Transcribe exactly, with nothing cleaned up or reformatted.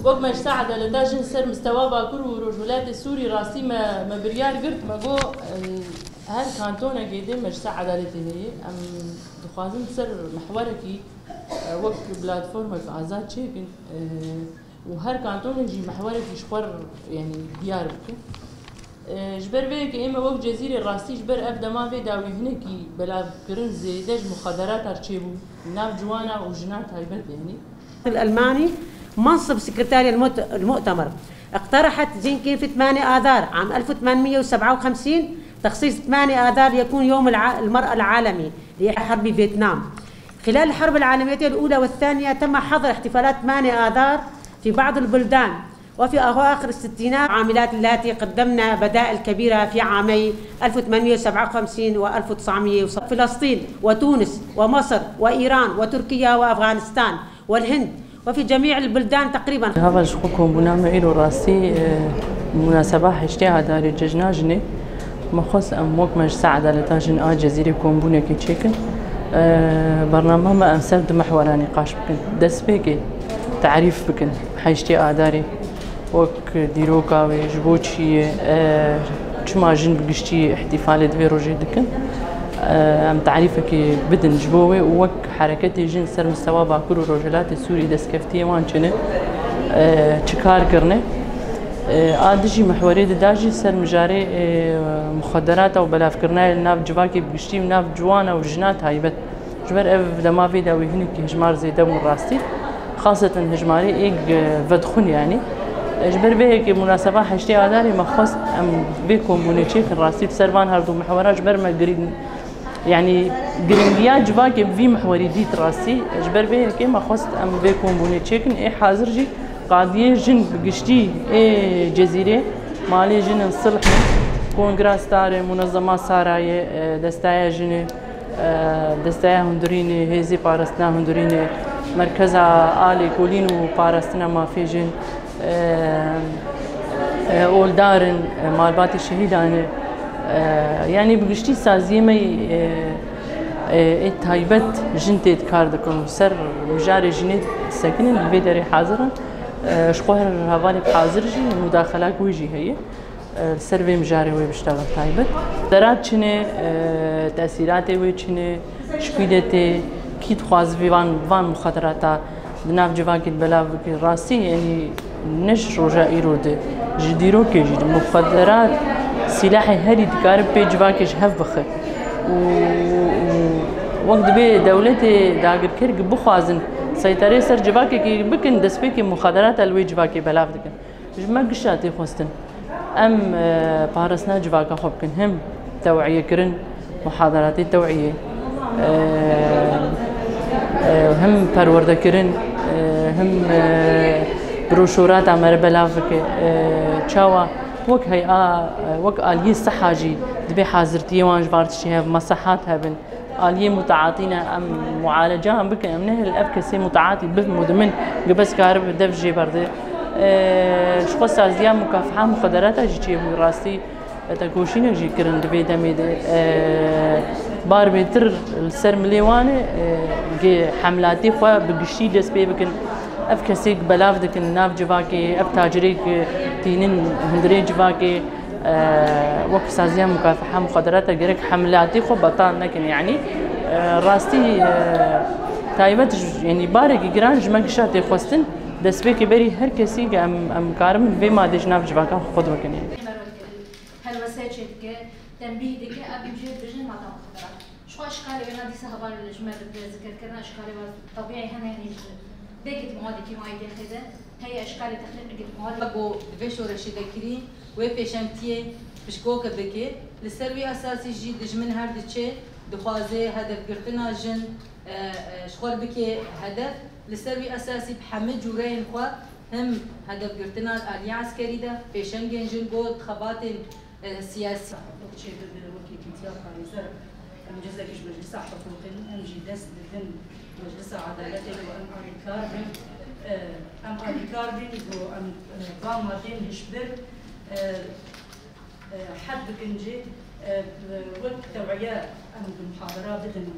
Wek Meclisa Edaleta Jin ser mistewa Bakur û Rojhilatê Sûrî rastî me, me biryar girt, me got, em, her kantonekê dê Meclisa Edaletê heye. Em dixwazin ser mehwerekî, e, wek platformek azad çêkin, e, û her kantonek jî mehwerekî ji xwe re, yanî diyar bikin. E, ji ber vê yekê ême wek Cezîrê rastî ji ber ev dema vê dawî hinekî belavkirin zêde ji muxaderata re çêbû, nav ciwana û jina taybet, yanî. الألماني منصب سكرتاري المؤت- المؤتمر. اقترحت زينكين في ثمانية آذار عام ألف وثمانمية وسبعة وخمسين تخصيص ثمانية آذار ليكون يوم الع- المرأة العالمي لحرب فيتنام. خلال الحرب العالمية الأولى والثانية تم حظر احتفالات ثمانية آذار في بعض البلدان، وفي أواخر الستينات عاملات اللاتي قدمن بدائل كبيرة في عامي ألف وثمانمية وسبعة وخمسين وألف وتسعمية وفلسطين وتونس ومصر وإيران وتركيا وأفغانستان والهند وفي جميع البلدان تقريبا. Hava ji xwe kombûna me îro rastî, e, munaseba heştê Adarê cejna jinê me xwest em wek Meclisa Edaleta Jin a Cezîrê kombûnekê çêkin. E, bernama me em ser du mehwera nîqaş bikin. Destpêkê tarîf bikin heştê Adarê. Wek dîroka wê, ji bo çi ye, e, çima jin bi giştî îhtîfalê di vê rojê dikin? E, em tarîfekê bidin ji bo wê û wek hereketê jin ser mistewa Bakur û Rojhilatê Sûrî destkeftiyê wan çi ne, e, çi kar kirine. E, a dijî mehwerê dida jî ser mijarê, e, muxaderata û belavkirina li nav civakê bi giştî û nav ciwana û jina taybet. Ji ber ev dema vê dawî hinekî hejmar zêde bûn rastî. Xaseten hejmarê êk, e, vedixwin yanî. E, ji ber vê yekê munaseba heştê Adarê me xwest em vê kombûnê çêkin rastî. Li ser van her du mihwera ji ber me girîng, yanî giringiya civakê bi vî mihwerî dît rastî. Ji ber vê yekê me xwest em vê kombûnê çêkin. Ê hazir jî qadiyê jin bi giştî ê Cezîrê, malê jin in, Silh in, Kongra Star e, Munezema Sara ye, e, Desteya Jin e. E, Desteya Hundirînê, Hêzê Parastina Hundirînê, Merkeza Alêkolîn û Parastina Mafê Jin, e, e, Oldar in, e, Malbatê Şehîdan e, e, yanî bi giştî saziyê me, e, e, ê taybet jin tê kar dikin û ser mijarê jinê disekinin, li vê derê hazir in. E, ji xwe her hevalek hazir jî mudaxelak wê jî heye. Li ser vê mijarê wê biştexil taybet. Derat çi ne, e, tesîratê wê çi ne, ji kû de tê, kî dixwaze vê van, van muxaderata di nav civakê de belav bike. Rastî, yanî ne ji roja îro de, ji dîrokê jî de. Muxaderat sîlahê herî dikare pê civakê ji hev bixe. Û, û wek dibê dewletê dagirker bixwazin seyterê ser civakekê bikin, destpêkê muxaderata li wê civakê belav dikin. Ji me gişa tê xwestin. Em, e, parastina civaka xwe bikin. Him tew'iyekirin, muhadaratê tew'iyê, e, e, him perwerdekirin, e, him, e, broşûrata me re belav bike. E, çawa wek heya, e, wek aliyê siha jî dibê hazirtiyê wan ji van tiştî hev, mesehat hebin. Aliyê mutaatî ne, em mualeca em bikin, em nehêlin ev kesê mutaatî bibe mudmin, gi bes karibe dev jê berde. E, ji xwe saziya mukafaha muxaderata jî çêbû, rastî tekoşînek jî kirin di vê demê de. E, bar bêtir li ser milê wan e, e, gi hemlatê xwe bi giştî dest pê bikin. Ev kesêk belav dikin nav civakê, ev tacirêk tînin hundirê civakê. E, wek saziya mukafaha muxaderata gerek hemlatî xwe betal nekin. Yanî, e, rastî, e, taybet ji, yanî barekî giran ji me gişa tê xwestin. Destpêkê berî her kesî em, em karibin vê madê ji nav civaka xwe xwe dikin. Yanî. Helwese çêdike, tenbîh dike, ev jê dibêjin mata muxaderat. Ji xwe eşkalê wêna dîsa heval ji me bi zikerkirina eşkalê we tebîî hene, yanî ji bê gitmawalî kîmayî tê xêde, heye eşkalê texlîqê gitmawalî. Ku di vê şoreşê de kirî, wê pêşengtiyê piştgoke bike. Li ser wî esasî jî dijmin her diçe, dixwaze hedefgirtina jin, e, e, ji xwe bike hedef. Li ser wî esasî bi hemî cûreyên xwe him hedefgirtina aliyê eskerî de, pêşengên jin got xebatên e, siyasî. Çêbibe wekî tîtiya parêzer, em cizek ji Meclisa Hiqûqê ne, em jî dest didin Meclisa Edaletê ku em alîkar bin, e, em alîkar bin ku em, e, va madên hişbir, e, e, hed bikin jî, e, wek tewiye em bi muhadera bidin.